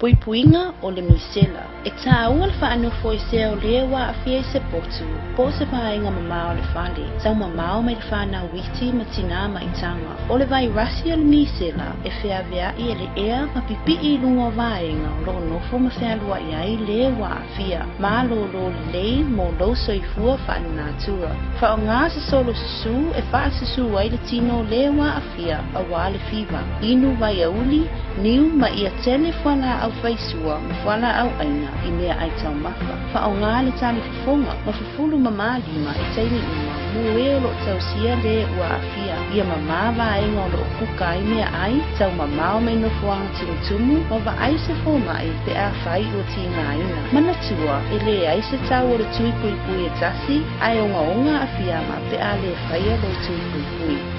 Puipuiga o le Misela. E taua le faanofoesea o le ua aafia i se potu po o se vaega mamao o le fale, taumamao mai le fanau iti ma tinā maitaga. O le vairasi o le misela e feaveai e le ea ma pipii i luga o vaega o lo o nofo ma fealuai ai le ua aafia. Malolo lelei mo lou soifua faalenatura. Faaaoga se solo susū e faasusū ai le tino o le ua aafia aua le fiva. Inu vaiauli, niu ma ia tele fualaau faisua ma fualaau aina i meaai taumafa. Faaaoga le talifofoga ma fufulu mamā lima i taimi uma mo e o lo o tausia le ua aafia. Ia mamā vaega o lo o kuka ai meaai, taumamao mai nofoaga tumutumu ma vaai se fomai pe afai ua tigaina. Manatua, e leai se tau o le tui puipui e tasi, ae ogaoga aafiaga pe a le faia lou tui puipui.